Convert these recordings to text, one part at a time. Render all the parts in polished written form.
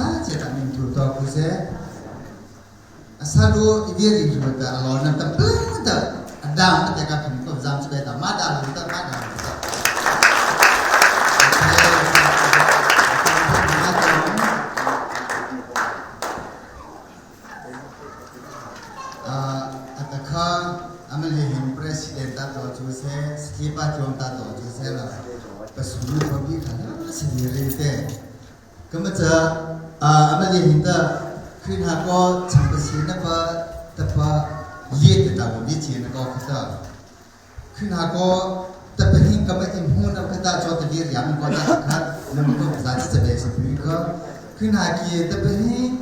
sa che ta min thu to ku se asalu iviri ru ta alo na ta pung ta adam ta ka kham ko zam che ta ma da lu ta ma da lu ta. Atakha amali hin president ta to chu se skipa chuang ta to chu se la pasulu phabi khala sini te kama cha amali hin ta khrin ha ko changpasi na pa tapa liet ta wo bi chi na ko khata khrin ha ko tapahin kama im hu na khata cho ta vir yam ko ta khat na mo ko za chi be se pu ka khrin ha ki tapahin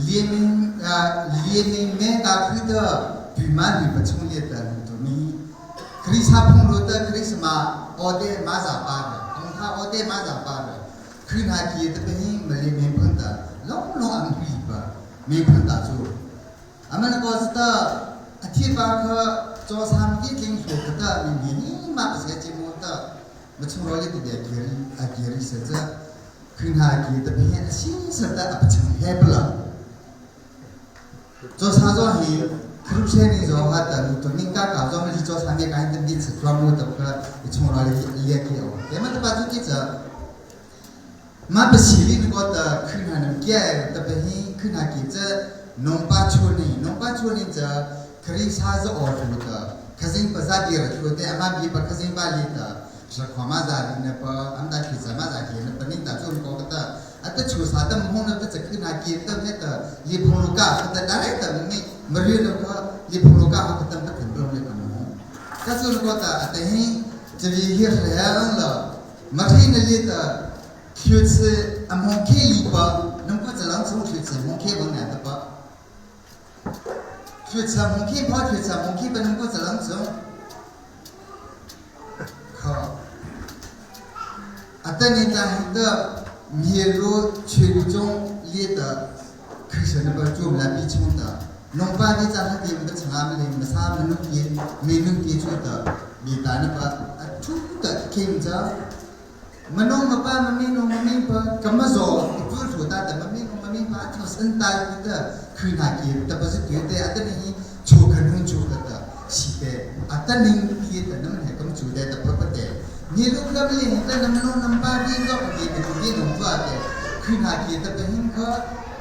liemin liemin me ka khri ta pu ma ni pa chung liet ta lu to mi khri sa phung lo ta khri ma o de ma za pa ong tha o de ma za pa คือนากีตะเป็นมะเลเมพันตาลองลองอันหุยปะเมพันตาจูอามันก็สตาอธิบาคจอสามที่จริงโหกตามีมีนี่มาเสียจิมูตะมาชงรอยติเดียเกียรีอาเกียรีเสจะคือนากีตะเป็นสิ่งสตาอับชังเฮปละจอสาจอฮีครุเชนี่จอฮัตตาลุตัวนิ่งกากาจอมันจอสามเมกันตันดิสจอมูตะก็ชงรอยเลียเกียวแต่มันตะปาจุกิจะ ma pa si li ko ta khun ha nam kya ta pa hi khun ha ki cha nong pa chu ni nong pa chu ni cha khri sa za or thu ta khazing pa za bi ra thu te ama bi pa khazing ba li ta ra khwa ma za li na pa am da khi za ma za ki na pa ni ta chu ko ta at ta chu sa ta mong na ta cha khun ha ki ta ne ta li phong lu ka ta da re ta mi ma ri na ka li phong lu ka ha ta ta khin blong le ka mo ta chu ko ta at hi cha vi hi re ang la ma thi na li ta 学吃啊，蒙开里吧，能不只能从学吃蒙开不难的吧？学吃蒙开跑学吃蒙开不能不只能从，靠！啊，等你当的米路群众里的，可是那个做不来比穷的，农办的咱还得不成俺们的没啥没农地没农地做的，没单的吧？啊，出的听着。manong mapa mamino mami pa kamazo ipul thu ta ta mamino mami pa thu san ta ta khu na ki ta pa su tu te ata ni chu khan hun chu ka ta si te ata ning ki ta nam he kam chu te ta pa pa te ni lu ka mi ni ta nam no nam pa bi zo ki te tu bi nong pa te khu na ki ta pa hin kha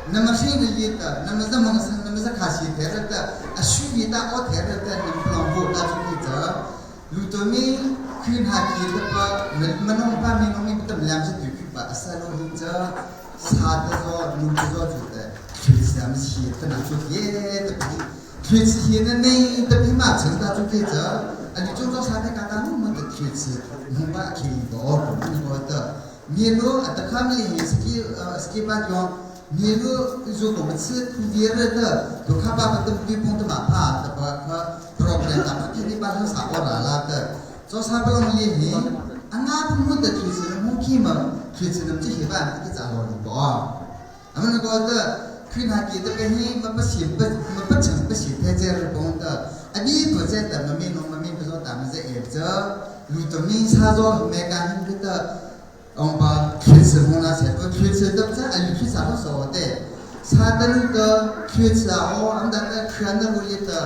nam shi ni li ta nam za mong san nam za kha si te ra ta a shu bi ta o te ra ta nam plong bo ta chu ki ta လူတမီခွင်ဟာကီတပမနုံပါမီနုံမီတမလမ်စတူခိပါအဆလိုဟင်ချာစာတဇောလူတဇောချူတဲ့ခွေစမ်စီတနာချူယေတပိခွေစီနေနေတပိမချန်တာချူကေချာအလီချုံဇောစာတဲ့ကာတာနုမတခွေစီမဘာခိဘောဘောတမြေလိုအတခမလီစကီစကီပါယောမြေလိုဇိုကမချခုဒီရတဲ့ဒုက္ခပါပတပိပုံတမဖာတပခ problem တာမခိပါလစာအော်လာလာတဲ့ဇောစာပလုံးလီဟီအငါပမှုတခိစမခိမခိစနမ်ချိဟဘာတိဇာလောဘောအမနကောတဲ့ခိနာကီတပဟိမပစီပမပချံပစီထဲကျရပုံတဲ့အဘိပဇက်တမမင်းမမင်းပဇောတာမဇေအေဇလူတမင်းစာဇောမေကန်ဟိတဲ့အောင်ပါခိစမနာစေခိစတဲ့အလီခိစာလို့ဆိုတဲ့စာတလူကခိစအောအမ်ဒန်ခရန်နလူလတဲ့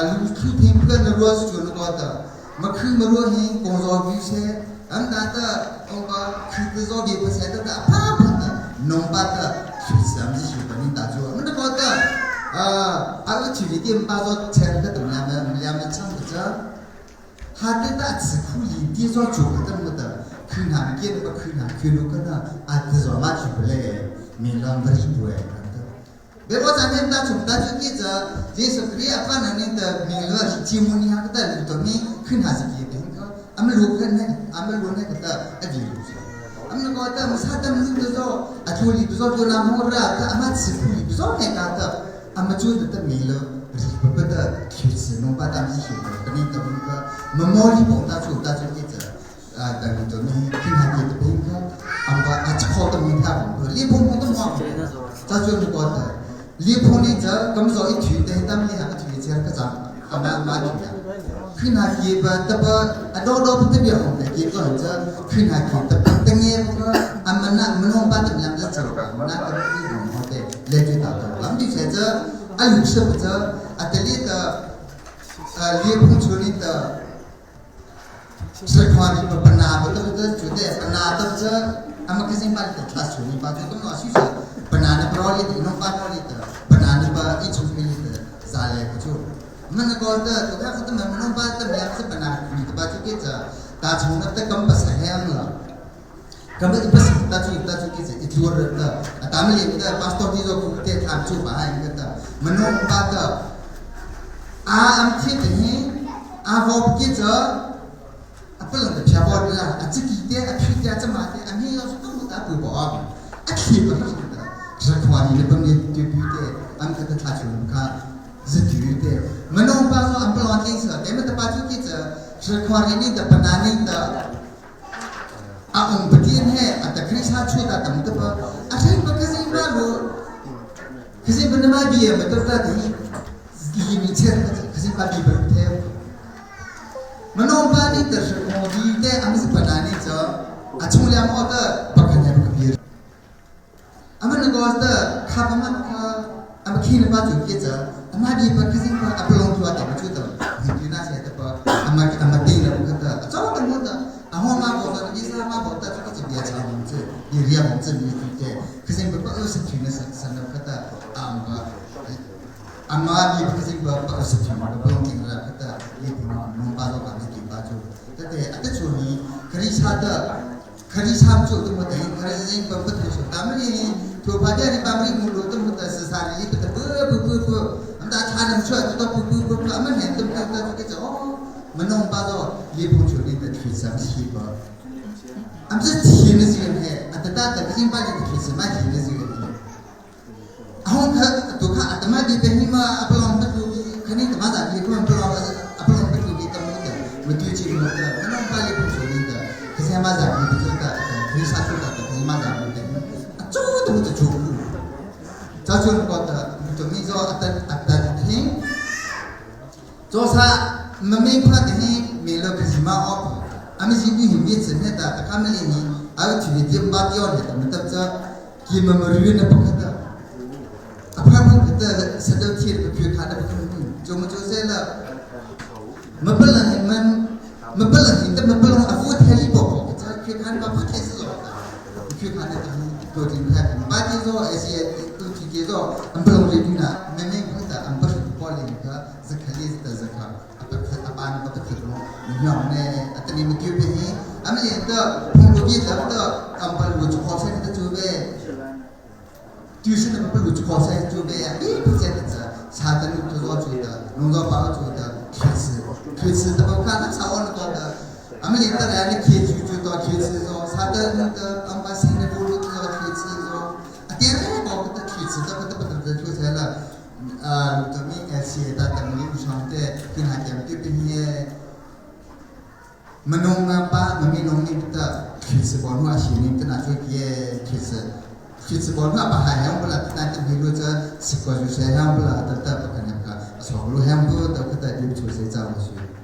လူခုဖင်ကနရောစချွန်ကောတဲ့မခုမရောဟင်ကုံဇောဘီစေအမ်ဒါတဲ့အောင်ပါခိတဇောဘီပစေတဲ့ဖာဖာနုံပါတဲ့ခိစမ်စီပနိတာချောမနကောတဲ့အာအလချီဒီမ်ပါဇောချန်တဲ့တမလမ်လမ်ချမ်ချာဟာတဲ့တာစခုလီဒီဇောချူတဲ့မတဲ့ခုနာကေပခုနာခုလူကနာအတဇောမချူပလေမီလမ်ဘရီပွေ别我咱们当从当初记着，这是别反正你的名额是节目你还得录到你看还是给别个，俺们录看呢，俺们录那个的啊记录着，俺们个的们啥的们录着，啊处理不着就那么热，他俺们吃苦理不着那个的，俺们做的的名额是不不的，就是弄把咱们写的，不能的那个，么毛里蹦当初当初记着，啊，但是你看看给的别个，俺们啊吃好的没他不，连碰碰都没，咱就是个的。 လီဖုန်နေကြကမ်ဇောအထူတဲ့တမ်လီဟာအထူချေကကြအမမထူရခ Khina ki ba ta ba ado do pa ta bia hong te ki ko cha khina ki ta pa ta nge ko amana manong ba ta lam cha cha ba na ta ni hong ho te le ju ta ta lam di che cha a lu se pa cha a te li ta li phung chu ni ta se khwa ni pa pa na ba ta ta chu te pa na ta cha ama kizing ba ta thla chu ni ba chu tum no si sa pa na na pro li no pa pro li ta pa na ni ba i chu mi li ta za le ko chu มันก็เตตัวข้าเขาต้องมันน้องบ้านต้องยังจะปนามีตัวบ้านจุกิจะตาชงนับแต่กำปัสแห้งละกำปัสตาจุตาจุกิจะอิทัวร์เตตามเรียนเตพาสตอร์ที่เราคุเตทำจูบ้านเตมันน้องบ้านเตอาอัมที่นี้อาวบกิจะอะปลังเพียบอลละอะจิกิเตอะพิเตจะมาเตอันนี้เราต้องมุตาปูบอกอะขีปะนะจะควานี่เนี่ยเป็นตัวบิวเตอันก็จะทัชงค่ะ 是对的，没弄把说俺不老听说，但么的把出去这是看你的不拿你的，啊，我不听嘿，啊，但可以下出的，怎么的不？啊，这不可是嘛路，可是不能嘛比，没得啥的，移民车，可是把比不听。没弄把你的是我比的，俺们是不拿你这，啊，从来没得不可能不比。俺们那个的卡巴嘛卡，俺们看了把就接着。ama di pa kasi pa apelong tua ta chu ta ni na se ta pa ama ama te na ka ta cho ta mo ta a ho ma bo ta ni sa ma bo ta chu ki bia cha mo che ni ria mo che ni tu te kasi pa pa se tu na sa sa na ka ta am ba ama di pa kasi pa pa se tu na pelong ting ra ka ta ni pu na no pa lo ka ni ti pa chu ta te a ta chu ni khari sa ta khari sa chu tu mo te khari jing pa pa tu su ta ma ni tu pa de ni pa ma ni mu lo tu mo ta sa sa ni pa ta bu bu bu bu 大他能出来都不不不不，俺们连都都都这个哦，们弄把到裂缝处里的提上提吧，俺们是提的这个嘿，啊，等到等个星巴的提什么提的这个嘿，啊，我看都看啊，他妈的别你妈阿不啷不注意，肯定他妈的裂缝不啷阿不啷不注意，怎么的？我丢弃我的，我弄把裂缝处理的，可是妈的你不做的，可以杀出的，可是妈的不的，啊，这都是错误，这就搞的。mi zo atan atan hin zo sa mame pha te hi me lo khima op ami ji ni hin ni chen ta ta kam le ni a thi ni dim ba ti on ta matab cha ki ma ma ru na pakha ta apha ma ta sa do thi pa phu kha na pa khum jo ma jo se la ma pa la hin man ma pa la hin ta ma pa la a fu the li bo ko cha phu kha na pa phu the si zo ta phu kha na ta to tin kha ba ti zo e si tu ti ke zo am pa lo ri na me me pha ta am pa ko le ka zakhali ta zakha apa apa pa pa thi ro nyong ne atani mi kyu pe hi am le ta phung lu bi ta ta am pa lu chu kho se ta chu be tu se ta pa lu chu kho se chu be a bi pu se ta sa ta lu tu zo chu ta nong zo pa chu ta khi si khi si ta pa ka na sa on to ta am le ta ra ni khi chu chu to khi si zo sa ta nu ta am pa si ne bu lu tu zo khi si zo a te re bo ta khi si ta pa ta pa ta chu se la 啊，就咪写的等于上的，跟他讲对不对？မနုံငါပါမမီနုံနိတခိစဘောနဝရှိနိတနာချိုကေခိစခိစဘောနဝပါဟယံဘလတန်တိလူချစကောဂျူဆေဟံဘလတတပကနကဆောလူဟံဘူတကတဒီချူစေချာမရှိ။